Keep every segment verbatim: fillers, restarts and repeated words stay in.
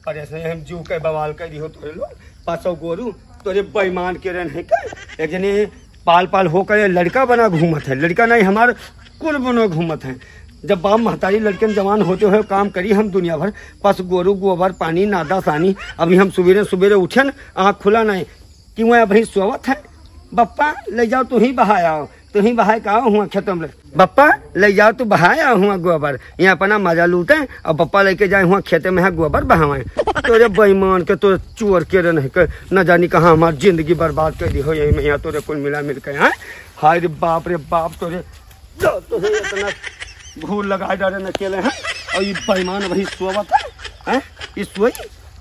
अरे से हम जीव के बवाल कर दिहो तोरे लोग। पासौ गोरू तोरे बेईमान के रहन है का? एक जने पाल पाल होकर ये लड़का बना घूमत है, लड़का नहीं हमार कुल बनो घूमत है। जब बाप महतारी लड़कन जवान होते हुए काम करी हम दुनिया भर, पस गोरू गोबर पानी नादा सानी। अभी हम सुबेरे सुबेरे उठे न, आँख खुला नहीं कि वह अभी सोवत है। बप्पा ले जाओ, तू ही बहाय आओ, तू ही बहाय का आओ हुआ खेतों में। बप्पा ले जाओ, तू बहाय आओ हुआ गोबर, यहाँ अपना मजा लूटे और बप्पा लेके जाए हुआ खेते में है गोबर बहावे। तोरे बेईमान के, तोरे चोर के रे नहीं के, न जानी कहाँ हमार जिंदगी बर्बाद कर दी हो यही में, यहाँ तोरे कुल मिला मिल के। हाँ, हाय रे बाप रे बाप, तोरे तो, तो है इतना घूर लगाए डारे न अकेले हैं। और ये बेईमान वही सोवत है, हैं? ये सोई,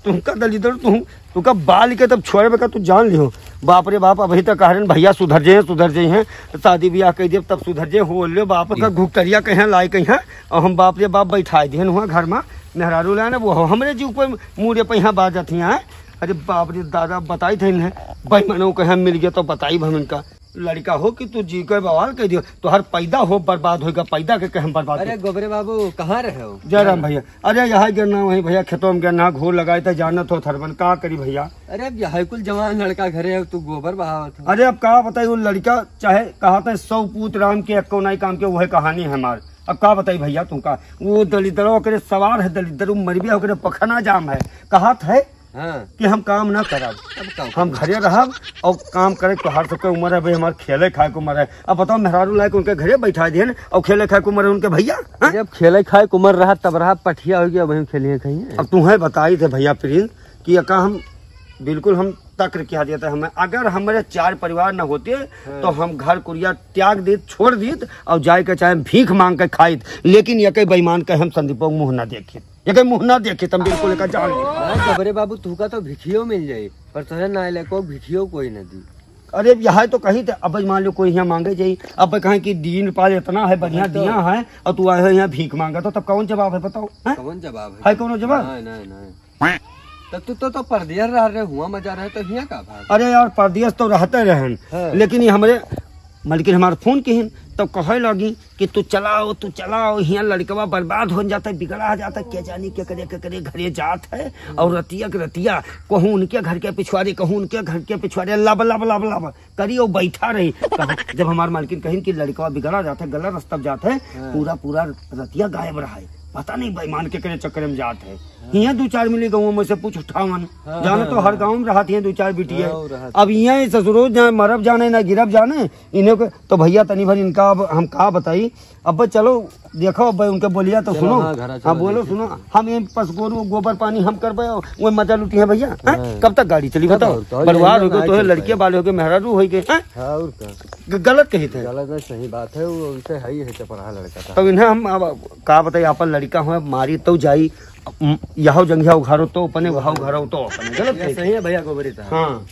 तुमका दलिद्दर, तुम, तुमका बाल के तब छोड़बे का, तू जान लिहो। बाप रे बाप, अभी तक कह रहे हैं, "भैया सुधर जाए, सुधर जाए हैं, शादी ब्याह कर दिए, तब सुधर जाए।" हो ले बाप का घुघटरिया कहीं लाई कहीं, और हम बाप रे बाप बैठाए दिए हुआ घर में, मेहरारू लाए ना, वो हमरे जीव पे, मूड़े पे यहाँ बाजत ही हैं। अरे बाप रे दादा, बताई थे इन्हें, बेईमानों के यहाँ मिल गया तो बताई हम इनका। लड़का हो कि तू जी के बवाल कह दियो, तोहर पैदा हो बर्बाद होएगा, पैदा के, के हम बर्बाद अरे कर- गोबरे बाबू, कहाँ रहे हो? जय राम भैया। अरे यहाँ गिरना, वहीं भैया खेतों में गिरना, घोर लगाए थे, जानत हो थरबन, का करी भैया? अरे अब यह कुल जवान लड़का घरे है, तू गोबर बहावत हो। अरे अब का बताई, वो लड़का चाहे कहा था सौ पूत राम के, अक्को नाई काम के, वह कहानी है हमार। अब का बताई भैया तुमका, वो दलिद्दर ओकरे सवार है, दलिद्दर मरबिया ओकरे पखना जाम है, कहा था हाँ। कि हम काम ना करब, अब का हम करब? घरे रहब और काम करे। तोहार सबके उम्र है भाई, हमार खेले खाए के उम्र है। अब बताओ, मेहरारू लायक उनके घरे बैठा दिए न, और खेले खाए के उम्र है उनके भैया, हाँ? जब खेले खाए के उम्र रहा तब रहा, पठिया हो गया, वहीं खेलिए खाइए। अब तुम्हें बताई थे भैया प्रिंस कि एका हम बिल्कुल हम तक्र किया देते हमें, अगर हमारे चार परिवार न होते हाँ। तो हम घर कुरिया त्याग दीत, छोड़ दीत और जाए के चाहे भीख मांग के खाइत, लेकिन ये बेईमान के हम संदीपों मुँह ना देखित। एके मुँह ना देखे तम बिल्कुल एका जान ले। अरे जबरे बाबू, तू का तो भिखियो मिल जाई, पर तोहरे नाय ले को भिखियो कोई ना दी। अरे अब यह तो कही थे, अब मान लो कोई यहाँ मांगे जाई, अब कहें कि दीन पाल इतना है, बढ़िया हाँ तो। दिया है, और तू आए हो यहाँ भीख मांगा, तो तब कौन जवाब है बताओ, हैं? कौन जवाब है? है कौनो जवाब? नहीं, नहीं, नहीं। तब तू तो, तो परदेस रह रहे, हुआ मजा रहे, तो हियाँ का भाग? अरे यार, परदेस तो रहते रहन, हाँ। लेकिन ये हमरे मलकिन हमार फोन किहिन, तब कहे लगी कि तू चलाओ, तू चलाओ, हियाँ लड़कवा बर्बाद हो जाता है, बिगड़ा जाता है, के जानी के करे, के करे घरे जात है, और रतिया के रतिया कहूँ उनके घर के पिछुआरे, कहूँ उनके घर के पिछुआरे, लब, लब, लब, लब करी, और बैठा रही। कहा, जब हमार मालकिन कहिन कि लड़कवा बिगड़ा जात है, गलत रास्ता जात है, हाँ। पूरा, पूरा रतिया गायब रहा है, पता नहीं बेईमान के करे चक्कर में जात है। हाँ। हियाँ दो चार मिली गाँव में से पूछ उठावन, हाँ, जाने हाँ, तो हर हाँ। गाँव में रहत हियाँ दो चार बिटिया। हाँ, वो रहत अब हियाँ ससुरो जाए, मरब जाने ना गिरब जाने, इन्हें को तो भैया तनी भर इनका अब हम का बताई। अब चलो देखो, अब उनके बोलिया तो चलो, सुनो। हाँ, घरा हाँ, चलो, बोलो, देखिए। सुनो। हम ये पस गोरू गोबर पानी हम करबे, वो मजा लूटी है भैया, हैं? हाँ। कब तक गाड़ी चली, कब बताओ? और तो बरुआर हो गए, तो है लड़के बाले हो गए, मेहरारू हो गए, हैं? हाँ, और का? ग-, गलत कही थे। गलत नहीं, सही बात है, वो उनसे है ही है चपराहा लड़का था। तब इन्हें हम अब का बताई, आपन लड़का हो, मारी तो जाई, म, यहो जंघिया उघारो तो अपने, वहाँ उघारो तो अपने। गलत ये कही सही थे। है भैया, गोबरी था। हाँ।